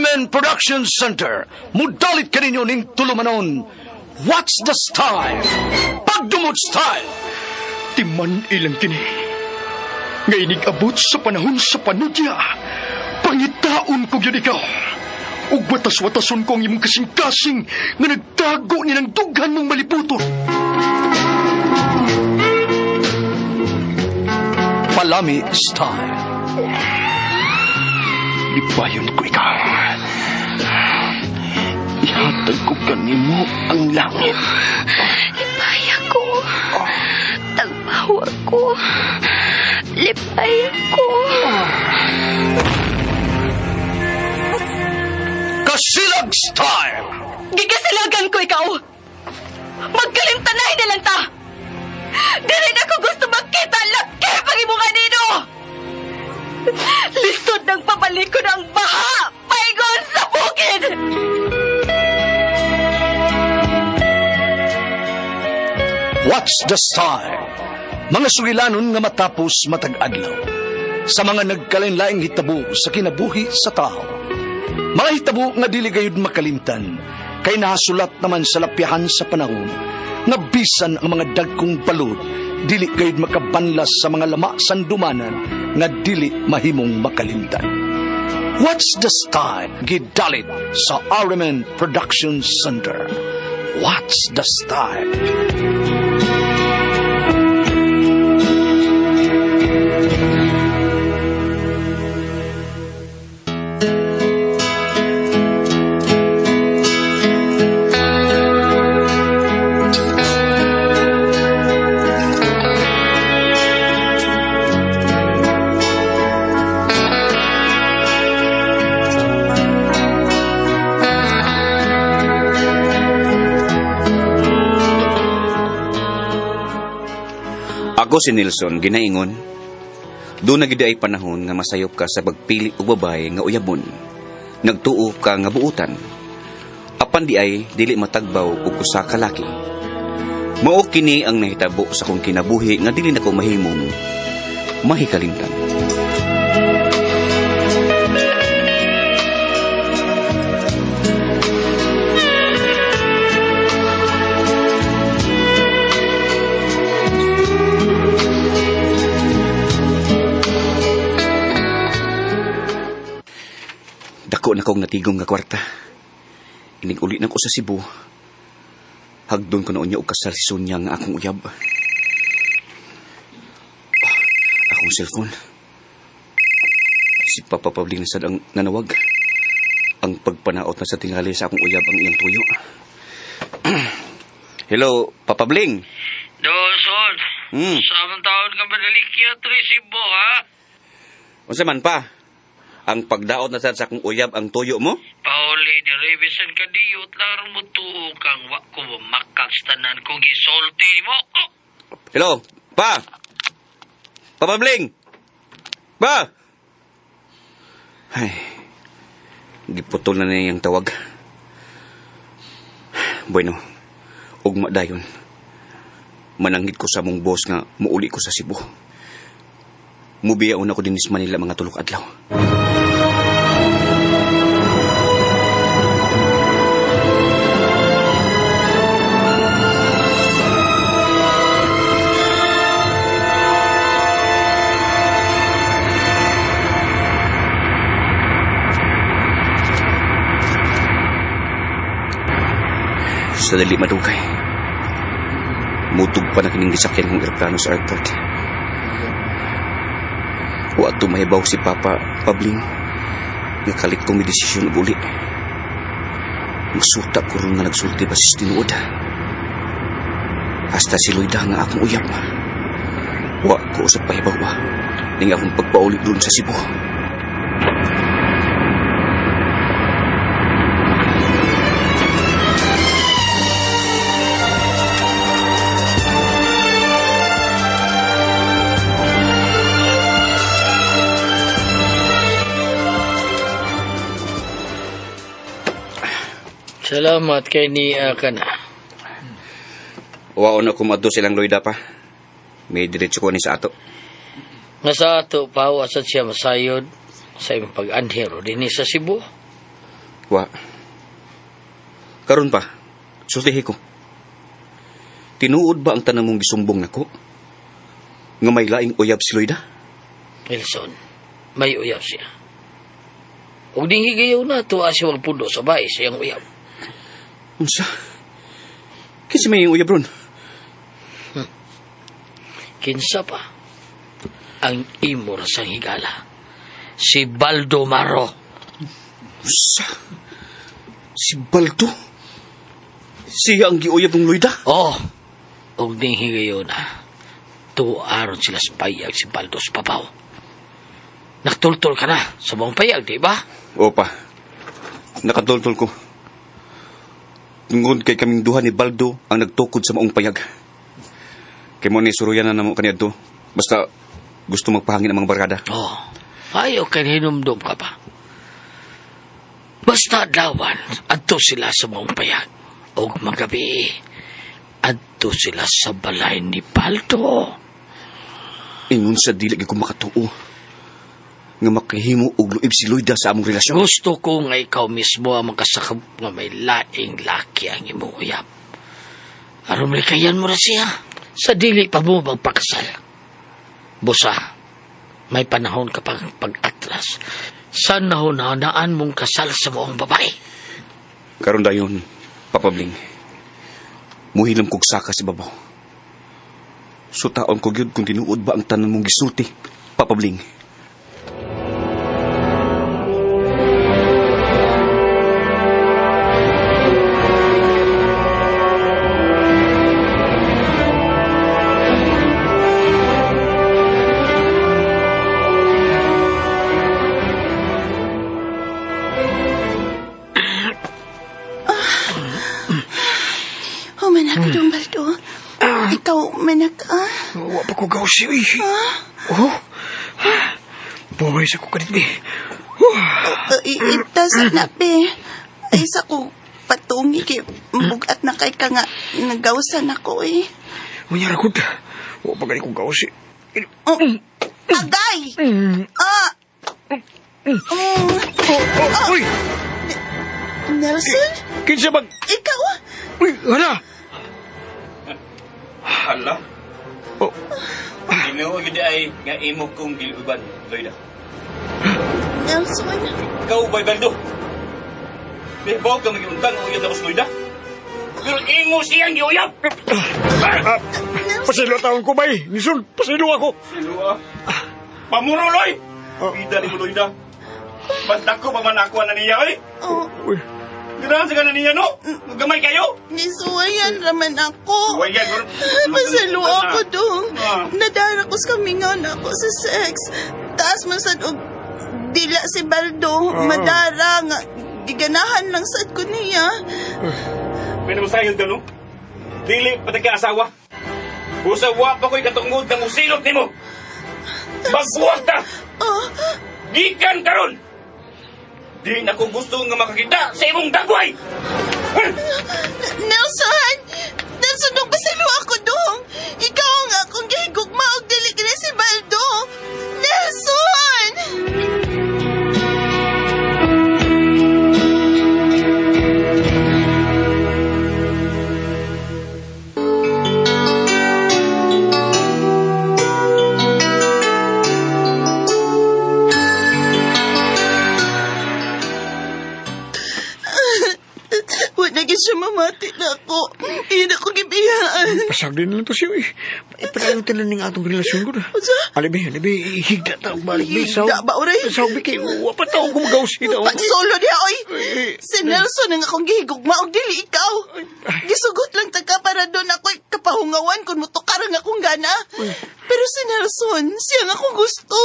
RMN Production Center, mudalit kaninyo ning tulumanon. What's the style? Pagdumot style! Timan ilang kini. Nga inig-abot sa panahon sa panudya. Pangitaon ko gyud ikaw. Ug watas-watason ko ang imong kasing-kasing nga nagtago nilang dughan mong maliputon. Palami style. Lipayon ko ikaw. Ihatag ko kanimo ang langit. Lipaya ko. Tagbawa ko. Lipaya ko. Kasilag style! Gigasilagan ko ikaw. Magkalimtanay na lang ta. Dili na ko gusto makita laki pag imong anino. Lisod ng pabalikon ang baha. Paigon sa bukid. What's the style? Mga sugilanon nga matapos matag adlaw. Sa mga nagkalain-laing hitabo sa kinabuhi sa tao. Mga hitabo nga dili gayud makalimtan, kay nahasulat naman sa lapyahan sa panahon, nga bisan ang mga dagkong balod, dili gayud makabanlas sa mga lama sandumanan nga dili mahimong makalimtan. What's the style? Gidalit sa RMN Production Center. What's the style? Ako si Nelson, ginaingon. Doon na gid ay panahon nga masayop ka sa pagpili og babae nga uyabon. Nagtuo ka nga buutan. Apan di ay dili matagbaw og usa ka laki. Mao kini ang nahitabo sa akong kinabuhi nga dili nako mahimong mahikalimtan. Dako na kong natigong nga kwarta. Inig-uli na ko sa Cebu. Hagdon ko na unya og kasal si Sonia nga akong uyab. Ah, akong cellphone. Si Papa Pabling na sad ang nanawag. Ang pagpanaot na sa tingali sa akong uyab ang iyang tuyo. Hello, Papa Bling. Doson, sa among taon ka madalikya, Trisibo, ha? Unsa man pa? Ang pagdaot na sad sa akong uyab ang tuyo mo? Pauli, di revision ka diyot, laro mo tuo kang wa ko makakstanan kung gisulti mo. Oh! Hello, pa! Papa Bling! Pa! Ay, giputol na niya yung tawag. Bueno, ugma dayon. Mananggit ko sa mong boss nga muuli ko sa Cebu. Mubiya una ko din sa Manila mga tulok adlaw. Sa dali madugay. Mutog pa na kining gisakyan kong eroplano sa airport. Wa tumahibaw si Papa Pabling. Nga kalit kong may desisyon og uli. Masuta ko ron nga nagsulti ba sa tinuod. Hasta si Loida nga akong uyab. Wa ko usap pahibaw ba. Ning akong pagpauli doon sa Cebu. Salamat kay niya ka na. Waon ako maadto silang Loida pa. May diretso ko ni sa ato. Nga sa ato, pawa sad siya masayod sa imong pag-anhero dinhi sa Cebu. Wa. Karon pa, sultihi ko. Tinuod ba ang tanan mong gisumbong nako? Nga may laing uyab si Loida? Nelson, may uyab siya. Ug ding higayon na tuwa siya magpundo sa bahay sa iyang uyab. Unsa? Kinsa may iyang uyab ron? Kinsa pa? Ang imo ra sang higala. Si Baldomaro. Unsa? Si Baldo? Siya ang giuyab ng Loida? Oh, ug ding higayon na tuwa ron sila sa payag si Baldo sa papaw. Nakatultol ka na sa buong payag, di ba? Opa, nakatultol ko. Tungod kay kaming duha ni Baldo ang nagtukod sa maong payag. Kay mo ni suruyan na namo kaniadto. Basta gusto magpahangin ang mga barkada. Oh, ayaw kay hinumdum ka pa. Basta adlawan, adto sila sa maong payag. Og magabi, adto sila sa balay ni Baldo. Ingon sa dili gyud ko makatuo nga makahimo og luib si Loida sa among relasyon. Gusto ko nga ikaw mismo ang makasakop nga may laing laki ang imong uyab. Aron malikayan mo na siya. Sa dili pa mo magpakasal. Busa, may panahon ka pang pag-atras. Sa nahunanaan mong kasal sa buong babae. Karon dayon, Papa Bling, muhilam kog saka si babaw. Sutaon ko gyud kung tinuod ba ang tanan mong gisulti, Papa Bling. Human ako dong, Baldo. Ikaw, manak, ah. Wa pa ko gawsi, uy. Oh. Buhay sa ko kanit, be. Itas na, be. Ay, sa ko patungi kay bugat na kay ka nga nagawsan ako, eh. Unya ra gud. Wa pa gani ko gawsi. Oh, agay! Ah! Mm. Oh, uy! Nelson? Kinsa bag... Ikaw? Uy, hala! Hala? Oh. Tinuod gyud ay nga imo kong giluban, Loida. Nelson? Ikaw ba'y Baldo? Bibaw ka magiuntang o uyab na ko si Loida? Pero imo siyang giuyab! Ah, pasilo taon ko, bay. Nisun, pasilo ako. Sino ah? Pamuruloy! Oh. Bida ni mo, Loida. Mas dako pa man ako na niya, oy! Oh, Uy, Ganahan sa kanan niya, no? Gamay kayo! nisuwayan raman ako. Suwayan, pero- Pasalo ako dong. Ah. Nadara ko sa kamingaw na ako sa sex. Taas man sad og dila si Baldo. Madara nga. Giganahan lang sad ko niya. May namasayod ka, no? Dili pa ka asawa. Busa wa pa ko'y katungod ng usilot nimo. Magbuwag ta! Oh, Gikan karon! Di na ko gusto nga makakita sa imong dagway! Nelson! Nelson, dong pasalo ako dong. Ikaw ang akong gihigugma og dili kini si Baldo. Nelson! Wala na siya mamati na ako. Hindi na ko gibiyaan. pasag din lang to siya, uy. Ipadayon tanan ning atong relasyon ko na. Unsa? Alibi, alibi, higda ta og balik, be. Higda ba, oray? Saw, be, kay wa pa taon ko magawsi daw. Pagsolo niya, oy! Ay, Si Nelson ang akong gihigugma og dili ikaw. Gisugot lang ta ka para doon ako'y kapahungawan kung mutukar ang akong gana. Pero si Nelson, siya ang akong gusto.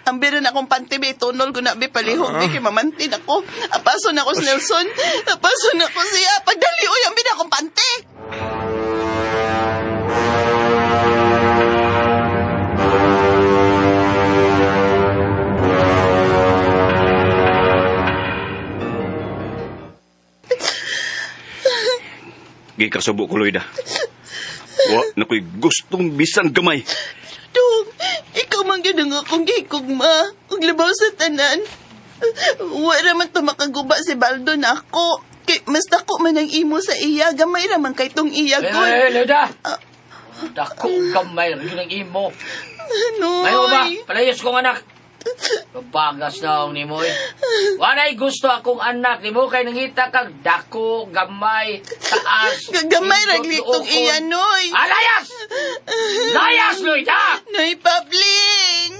Ang bira na akong panty, be, tunol ko na, be, palihog, be, kay mamantin ako. Apaso na ako si Nelson. Apaso na ako siya. Pagdali, oy, ang bira akong panty. Gikasubo ko, Loida. Wa na ko'y gustong bisan gamay. Dong, ikaw man gyud ang akong gihigugma. Ug labaw sa tanan. Wala man to makaguba si Baldo na ako. Kay mas dako man ang imo sa iya, gamay ra man kay tong iya Eh, gud. Loida! Dako gamay rin ang imo. Noy. Mayo ba? Palayos kong anak. Bagas na ang nimo eh. Walay gusto akong anak nimo kay nangita kag dako, gamay, taas. Gagamay ra indot, litong luokon. iya, Noy. Ah, layas! Layas, Loida! Noy, Pabling!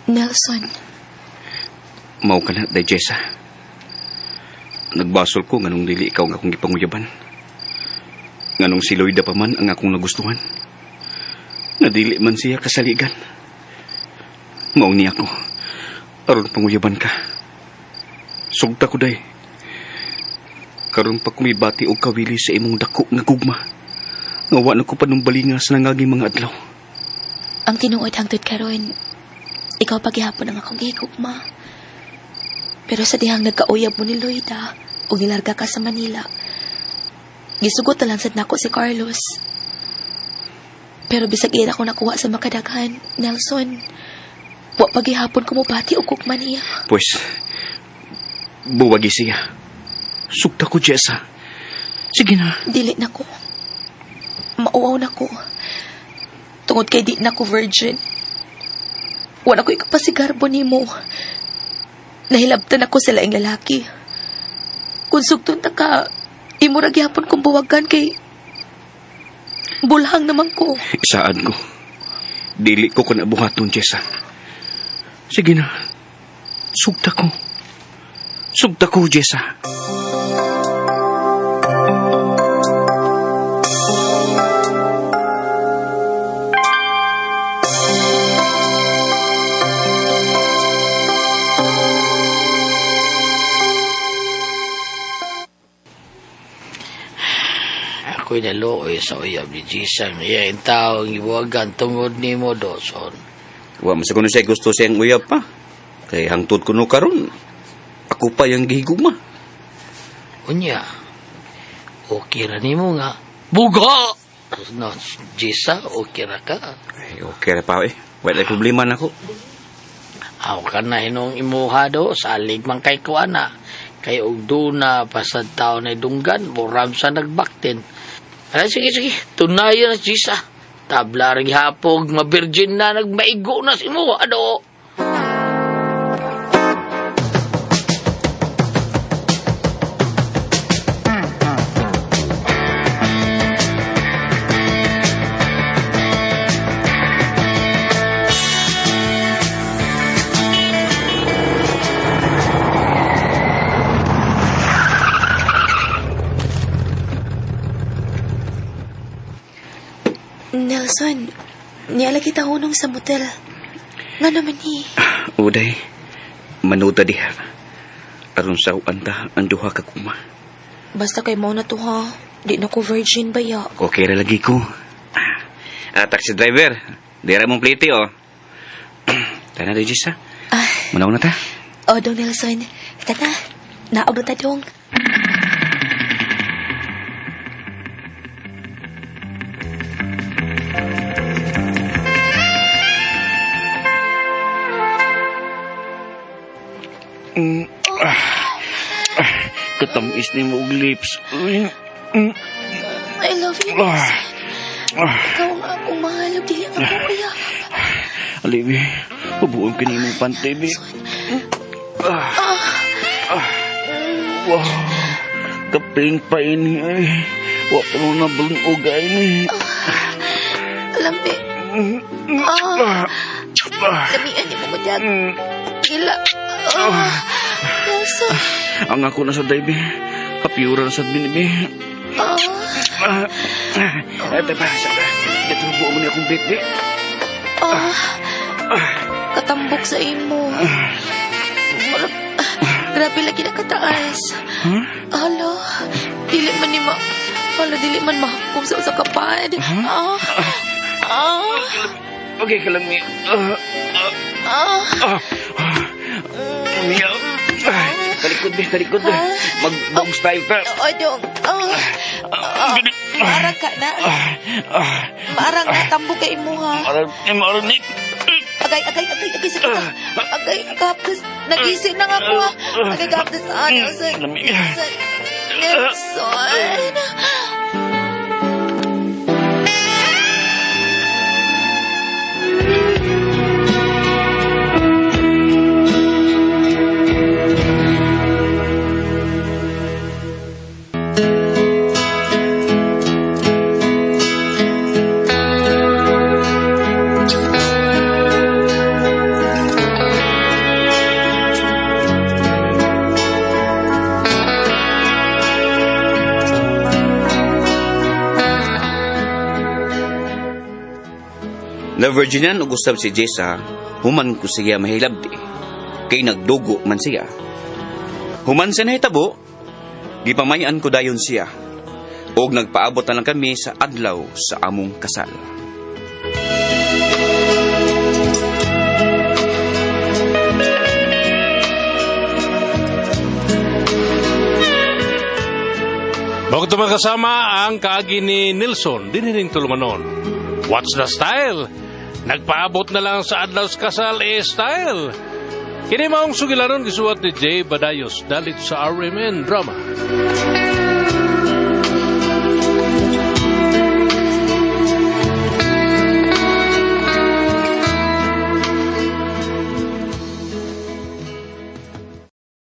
Nelson, Mao ka na, Day Jessa. Nagbasol ko nganong dili ikaw ang akong gipanguyaban. Nganong si Loida pa man ang akong nagustuhan. Nga dili man siya kasaligan. Mao ni ako. Aron panguyaban ka. Sugta ko, day. Karon pa kumibati og kawili sa imong dako nga gugma. Nga wa na ko panumbalinga sa nangaging mga adlaw. Ang tinuod hangtod karon, ikaw paghihapon ang akong gihigugma. Pero sa dihang nagkauyab mo ni Loida o nilarga ka sa Manila, gisugot na lang sad nako si Carlos. Pero bisag iya ako nakuha sa makadaghan, Nelson, wa paghihapon ko mobati og gugma niya. Pues, buwagi siya. Sugta ko, Jessa. Sige na. Dili na ko. Mauaw na ko. Tungod kay di na ko virgin. Wala ko ikapasigarbo nimo. Nahilabtan ako sa laing lalaki. Kung sugton ta ka, imo ra gyapon kong buwagan kay bulhang naman ko. Isaad ko. Dili ko kana buhaton, Jessa. Sige na. Sugta ko. Sugta ko, Jessa. Ako'y naluoy sa uyab ni Jisang. Iya, yung taong ibuwagan tungod ni mo, Dawson. Wa man sa kuno siya gusto siyang uyab pa. Kay hangtod kuno karon. Ako pa yang gihigugma. Unya, okay ra nimo nga. Buga! No, Jisa, okay ra ka. Ay, okay ra pa eh. Wala problema nako. Aw ka na hinong imuha do, salig man kay kuana. Kay og duna, pasad tao na dunggan, muram sa nagbaktin. Ay, sige, sige, tunayan na Jisa. Tabla rin hapog, mabirgin na, nagmaigo na si imuha do. Nelson, niala kita hunong sa motel. Nga naman ni. Uday, manuta diha. Aron sa anta ang duha ka kuma. Basta kay mao na to ha. Di na ko virgin ba ya? Okay ra lagi ko. Ah, taxi driver. Dira mong plite oh. Tana di Jessa. Ah, Manaw na ta. o dong Nelson. Tata, naog na ta dong. Katamis ni mo og lips. Uy. I love you, Nelson. Ikaw ang akong mahal, ug dili ang akong uyab. Alibi, ubuon ka ni mong pantay, bi. Wow. Kaping pa ini ay. Wa pa mo na bulong ini. Lambi. Ah, lamian ni mo mo Gila. Ah, Nelson. Ang ako na sa day, bi. Kapiyura na sa binibi. Ah, Ito pa, sa Dito buo mo ni akong bit, bi. ah. Katambok sa imo. Murag, grabe lagi na kataas. Hala, Dili man ni ma... Hala, dili man mahakom sa usa ka pad. Ah. Ah. Okay ka lang, Mia. Ah. Mia. Talikod, Mia. Talikod. Mag-dog style ka. Oy, dong. Ah. Ah. Maarang ka na. Maarang na. Tambo kay imo, ha. Maarang, maarang, ni. Agay, agay, agay, agay, sakit ah. Agay, kahapdas. Nagising na nga ako, ha. Agay, kahapdas. Ah, Nelson. Nelson. Nelson. Na Virginian ug usab si Jessa, human ko siya mahilabti. Kay nagdugo man siya. Human sa nahitabo, gipamayan ko dayon siya. Og nagpaabot na lang kami sa adlaw sa among kasal. Bago ito magkasama ang kaagi ni Nelson, dinining tulumanon. What's the style? Nagpaabot na lang sa adlaw sa kasal eh style. Kini maong sugilanon gisuwat ni Jay Badayos dalit sa RMN Drama.